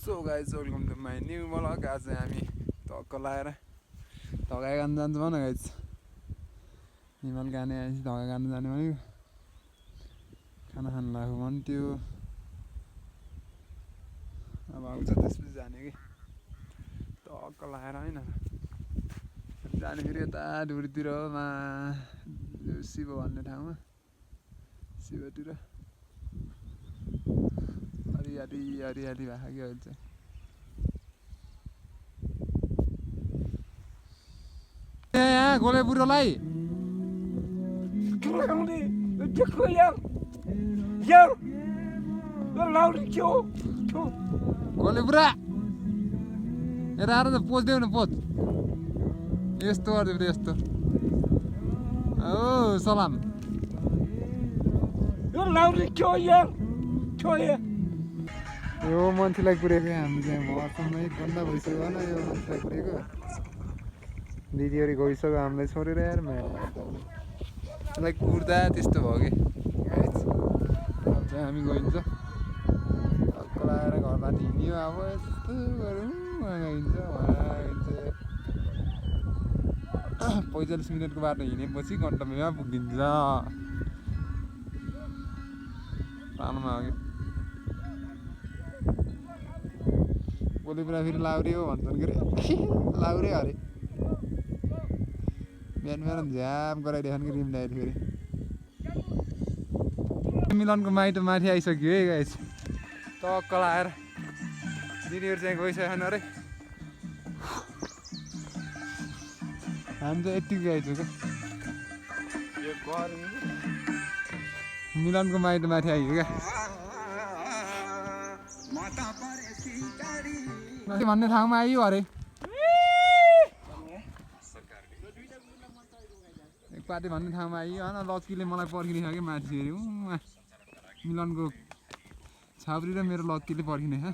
So guys welcome to my new blog. आज हामी धक्का लाएर धक्का खानु जान्छौँ भन गाइज। हिमाल गाने आएपछि धक्का खानु जाने भनेको खाना खानु लाग्यो भन्थ्यो। अब आउँछ त्यसपछि जाने कि धक्का लाएर होइन जाने फेरि यता ढुरीतिरमा शिव भन्ने ठाउँमा शिवतिर हरियाली भएको कि अहिले चाहिँ यहाँ गोले बुढोलाई गोले बुढा यता आएर त पोच्देऊ न पोच यस्तो गरिदियो यस्तो ओ सलाम यो मान्छेलाई पुरेको हामी चाहिँ मौसममै बन्द भइसक्यो होइन यो मान्छेलाई पुरेको दिदीहरू गइसक्यो हामीलाई छोडेर यार यसलाई कुर्दा त्यस्तो भयो कि अब चाहिँ हामी गइन्छ धक्का लगाएर घरबाट हिँड्यो अब यस्तो गरौँ हिँड्छ 45 मिनटको बाटो हिँडेपछि घन्टामा पुगिन्छ पाल्मा हो कि गोली पुरा फेरि लाउरे हो भन्छन् के अरे लाउरे अरे बिहान झ्याप गराइदिएछन् कि रिम ल्याएर फेरि मिलनको माइतो माथि आइसक्यो है गाइस टक्क लाएर दिदीहरू चाहिँ गइसकेन अरे हामी चाहिँ यत्तिकै आइसक्यो क्या मिलनको माइतो माथि आइयो क्या भन्ने ठाउँमा आइयो अरे एक पार्टी भन्ने ठाउँमा आइयो होइन लक्कीले मलाई पर्खिने छ कि माथि फेरि मिलनको छाउरी र मेरो लक्कीले पर्खिने छ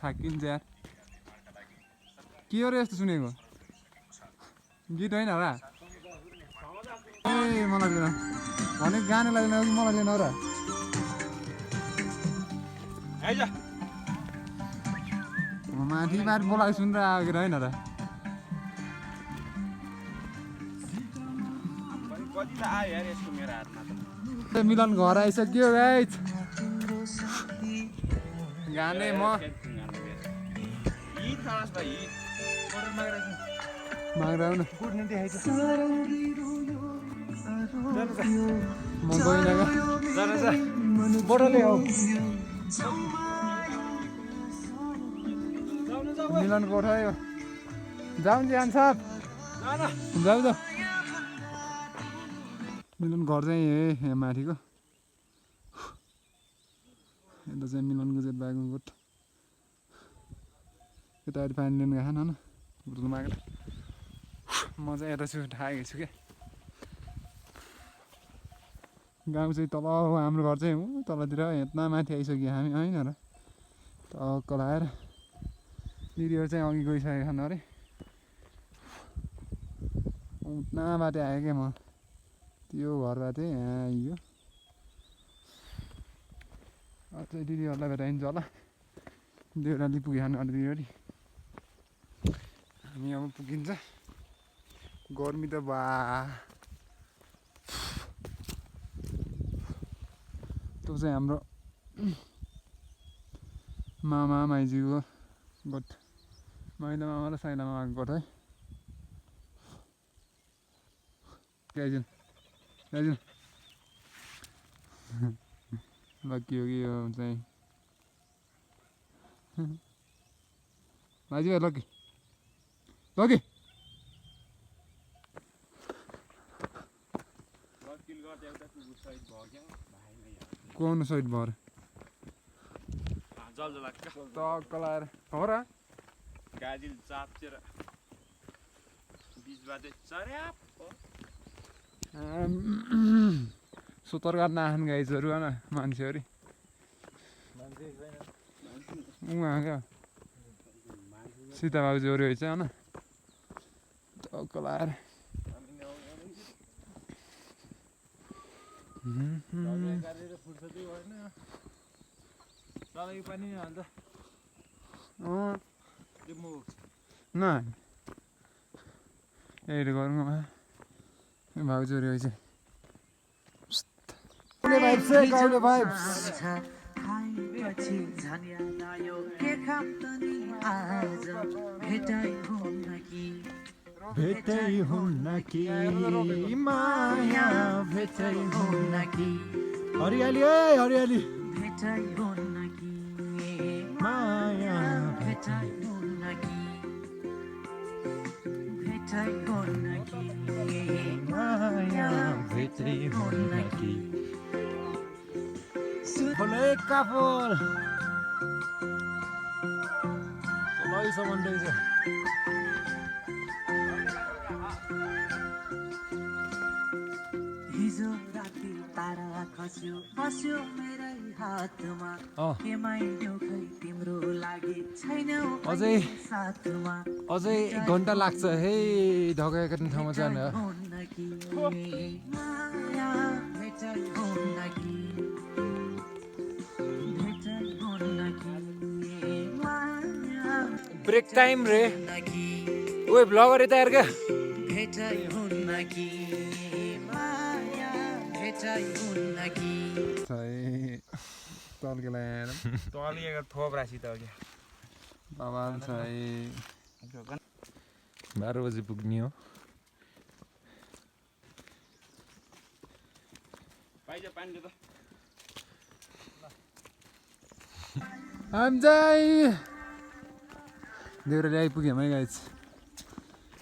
थाकिन्छ यार के हो र यस्तो सुनेको गीत होइन र ए मलाई लिन भनेको गाने लाग्दैन कि मलाई लिन र माथि बोलाएको सुनेर आएको होइन र मिलन घर आइसक्यो गाइस गाने म माग्राउ न म गइनँ बोटले हो मिलन कोठायो जाउँ जान साहब जाऊ त मिलन घर चाहिँ यहाँ माथिको यता चाहिँ मिलनको चाहिँ बागको गोठ यतापट्टि पानी लिनु गएको होइन बुटुल मागेर म चाहिँ यता छु ठाएको छु क्या गाउँ चाहिँ तल हाम्रो घर चाहिँ तलतिर यता माथि आइसक्यो हामी होइन र टक्क लाएर दिदीहरू चाहिँ अघि गइसकेको छन् अरे उताबाट आएँ क्या म त्यो घरबाट यहाँ आइयो अझै दिदीहरूलाई भेटाइन्छ होला देउराली पुगिहाल्नु अरे दिदीहरू हामी अब पुगिन्छ गर्मी त बा त्यो चाहिँ हाम्रो मामा माइजीको गोठ माइला मामा र साइला मामाको गोठ है आइजुन लक्की हो कि यो चाहिँ बाजी भाइ लक्की कौन सहित भएर टक्क लाएर हो र गाजिल चाप्चेर बिचबाटै चर्याप सुतर गर्न आएछन् गाइजहरू होइन मान्छेहरू उहाँ क्या सीता बाबुजीहरू रहेछ होइन टक्क लाएर गरेर फुर्सदै भएन चलाइ पनि हाल्दा म न एड गरौँ भाउजूहरू रहेछ काउले भाइब्स खाएपछि झन् याद आयो के खाम त नि आज भेटाइ हुन्न कि भेटै हुन्न कि माया भेटै हुन्न कि हरियाली ए हरियाली भेटाइ हुन्न कि माया भेटाइ हुन्न कि भेटाइ हुन्न कि माया भेटै हुन्न कि खोले कापोल तलैसम्म रहेछ हिजो राति तारा खस्यो बस्यो मेरै हातमा के माइन्यौ खै तिम्रो लागि छैनौ अझै साथमा अझै 1 घन्टा लाग्छ है ढकाएको ठाउँमा जान हुन्न कि माया भेटाइ हुन्न कि भेटाइ हुन्न कि माया ब्रेक टाइम रे हुन्न कि ओए ब्लगर यता हेर क्या भेटाइ हुन्न कि माया भेटाइ हुन्न कि तल्केलाई आएर तलिएको थोप राशि त क्या बवाल छ है 12 बजी पुग्ने हो पाइज पानी त हामी चाहिँ देउराली आइपुग्यौँ है गाइज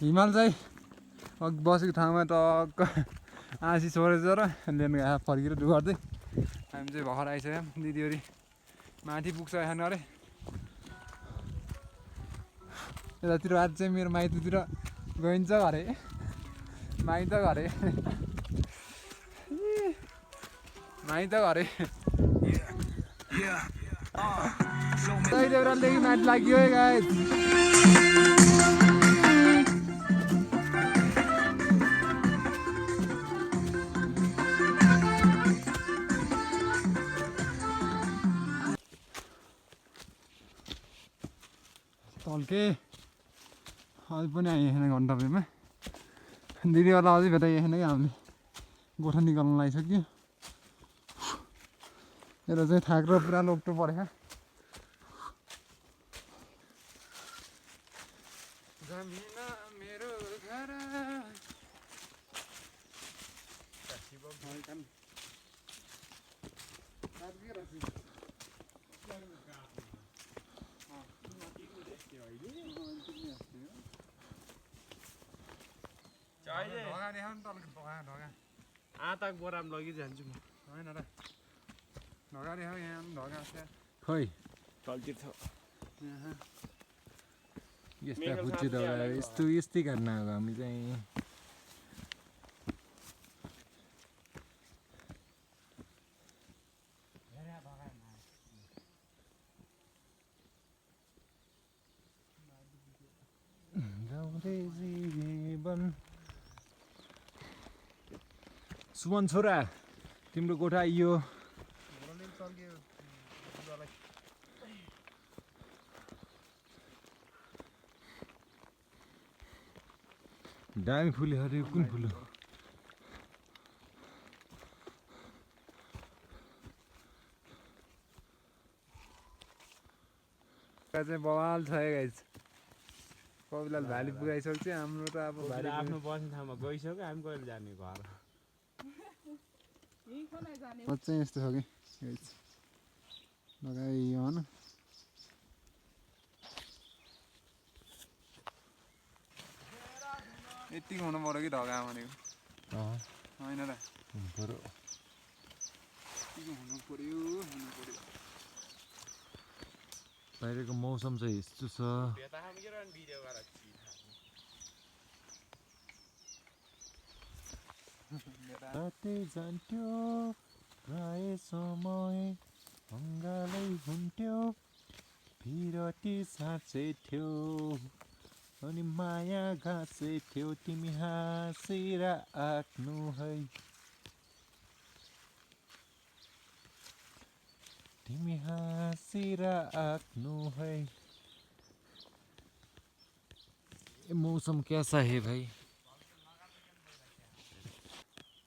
हिमाल चाहिँ अघि बसेको ठाउँमा टक्क आँसी छोडेछ र लिन गएको फर्केर गर्दै हामी चाहिँ भर्खर आइसक्यौँ दिदीहरू माथि पुग्छ यहाँ अरे यतातिर आज चाहिँ मेरो माइततिर गइन्छ घरे माइत घरे माइत घरे देउरालीदेखि माथि लाग्यो है गाइज तल्के अझै पनि आइएन घन्टामा दिदीवाला अझै भेटाइएन कि हामीले गोठा निकाल्नु लागिसक्यो मेरो चाहिँ थाक्रो पुरा लोक्टो परेको मेरो घर आँता बोराम लगिजान्छु म होइन र ढगा देखाऊ यहाँ ढगा खै तलतिर छ यस्ता खुच्ची ढगा यस्तै गर्न आएको हामी चाहिँ सुमन छोरा तिम्रो गोठा आइयो दामी फुल्यो अरे कुन फुल हो चाहिँ बवाल छ है गाइज कविलाल भाली पुगाइसक्छ हाम्रो त अब भाली आफ्नो बस्ने ठाउँमा गइसक्यो हामी कहिले जाने घर चाहिँ यस्तो छ कि गाइज लगाइयो होइन यतिको हुनु पऱ्यो कि ढगा भनेको होइन र बरु यतिको हुनु पऱ्यो बाहिरको मौसम चाहिँ यस्तो छ कतै जान्थ्यो प्राय समय अङ्गालै हुन्थ्यो भिरती साँचे थियो अनि माया घाँसे थियो तिमी हाँसेर आफ्नो है तिमी हाँसिराख्नु है। ये मौसम कैसा है भाइ?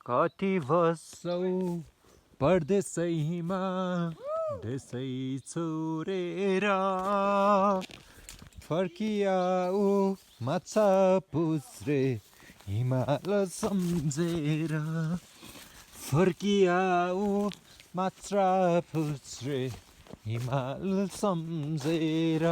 कति बस्छौ परदेशैमा देशै छोडेर, फर्किआऊ माछा पुछ्रे हिमाल सम्झेर, फर्किआऊ माछा पुछ्रे हिमाल सम्झेर।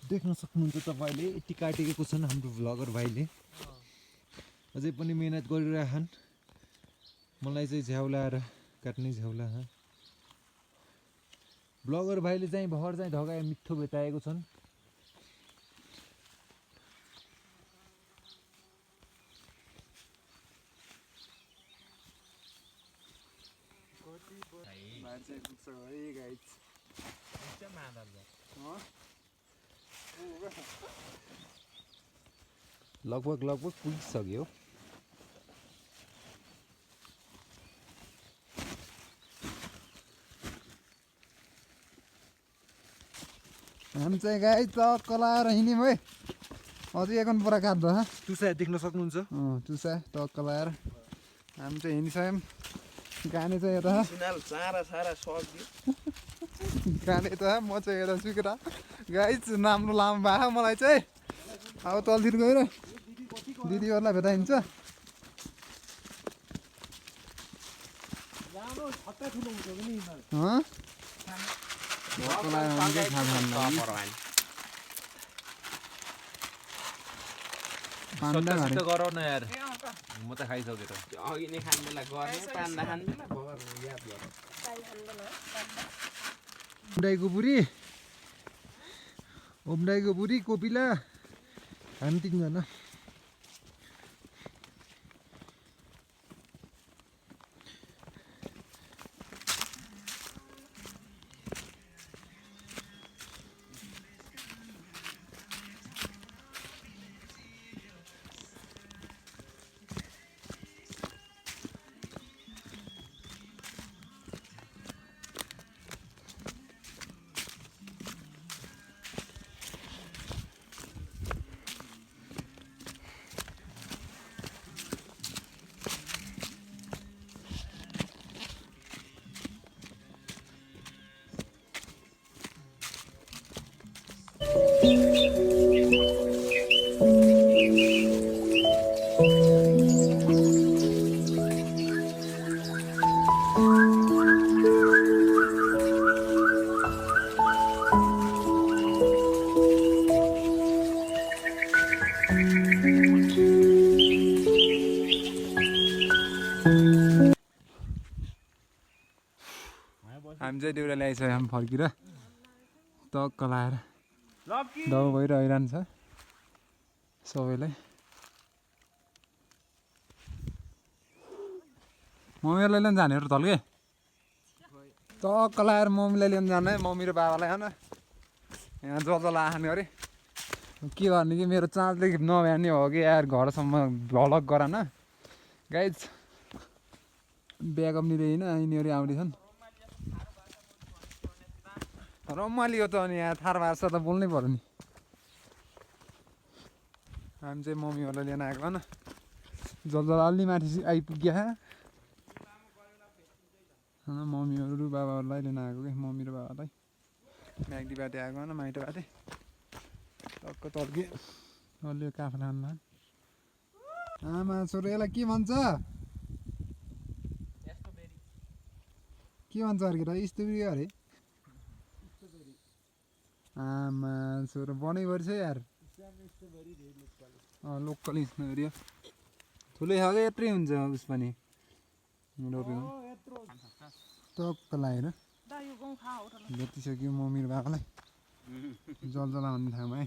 देख्न सक्नुहुन्छ तपाईँले यति काटेको छन् हाम्रो भ्लगर भाइले, अझै पनि मेहनत गरिरहन्। मलाई चाहिँ झ्याउलाएर काट्ने झ्याउला। भ्लगर भाइले चाहिँ भर चाहिँ ढगाए मिठो भेटाएको छन्। लगभग पुगिसक्यो। हामी चाहिँ गाई चक्क लाएर हिँड्यौँ है। अझै एकन पुरा काट्दो ह टुसा देख्न सक्नुहुन्छ। टुसा टक्क लाएर हामी चाहिँ हिँडिसक्यौँ। गाने चाहिँ यता गाने यता, म चाहिँ यता सुकेर। गाई राम्रो लामो भएको मलाई चाहिँ। अब तलतिर गएर दिदीहरूलाई भेटाइन्छ। गरौ न यार, म त खाइसकेर। अघि नै खाने बेला गर्ने, पान्दा खाने बेला भगर याद गर। ओमदाईको बुढी कोपिला हामी तिनजना। हामी चाहिँ देउरा ल्याइसक्यो। हामी फर्किएर टक्क लाएर दबाउ भइरहन्छ सबैलाई। मम्मीहरूलाई लिन जाने हो तल के टक्क लाएर मम्मीलाई लिन जाने। मम्मी र बाबालाई होइन यहाँ जला खाने अरे। के गर्ने कि मेरो चाँजले नभ्याउने हो कि यार, घरसम्म भ्लग गर न गाइज। ब्याकअप निले होइन यिनीहरू आउँदैछन्। रमाइलो त अनि यहाँ थार भाषा त बोल्नै पऱ्यो नि। हामी चाहिँ मम्मीहरूलाई लिन आएको होइन। जल अलि माथि आइपुग्यो मम्मीहरू बाबाहरूलाई लिन आएको कि। मम्मी र बाबालाई म्याग्दी बाटे आएको होइन, माइटो बाटे टक्क तर्के अलि काफा लानु। आमा छोरो यसलाई के भन्छ? के भन्छ अर्केर? स्ट्रबेरी अरे। आमा छोरो बनै पर्छ यार। लोकल स्ट्रबेरी हो। ठुलै खालको यत्रै हुन्छ उस पनि रोपेको। टक्क लगाएर जतिसक्यो मम्मी र बाबालाई जलजला भन्ने ठाउँमा है।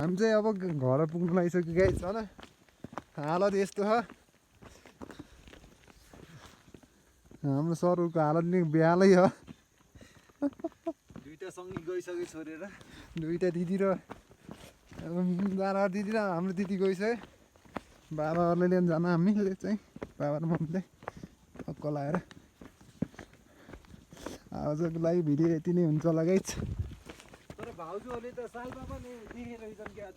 हामी चाहिँ अब घर पुग्नु लागिसक्यो गाइस होइन। हालत यस्तो छ हाम्रो सरहरूको हालत नि बेहालै हो। दुईटा दुईटा सँगै गइसक्यो छोडेर दुईटा दिदी र बाबा दिदी र हाम्रो दिदी गइसक्यो बाबाहरूले लिएर जान हामीले चाहिँ बाबा र मम्मीले टक्क लगाएर आजको लागि भिडियो यति नै हुन्छ होला गाइस तर भाउजूहरूले त सालमा पनि दिने रहेछन् क्या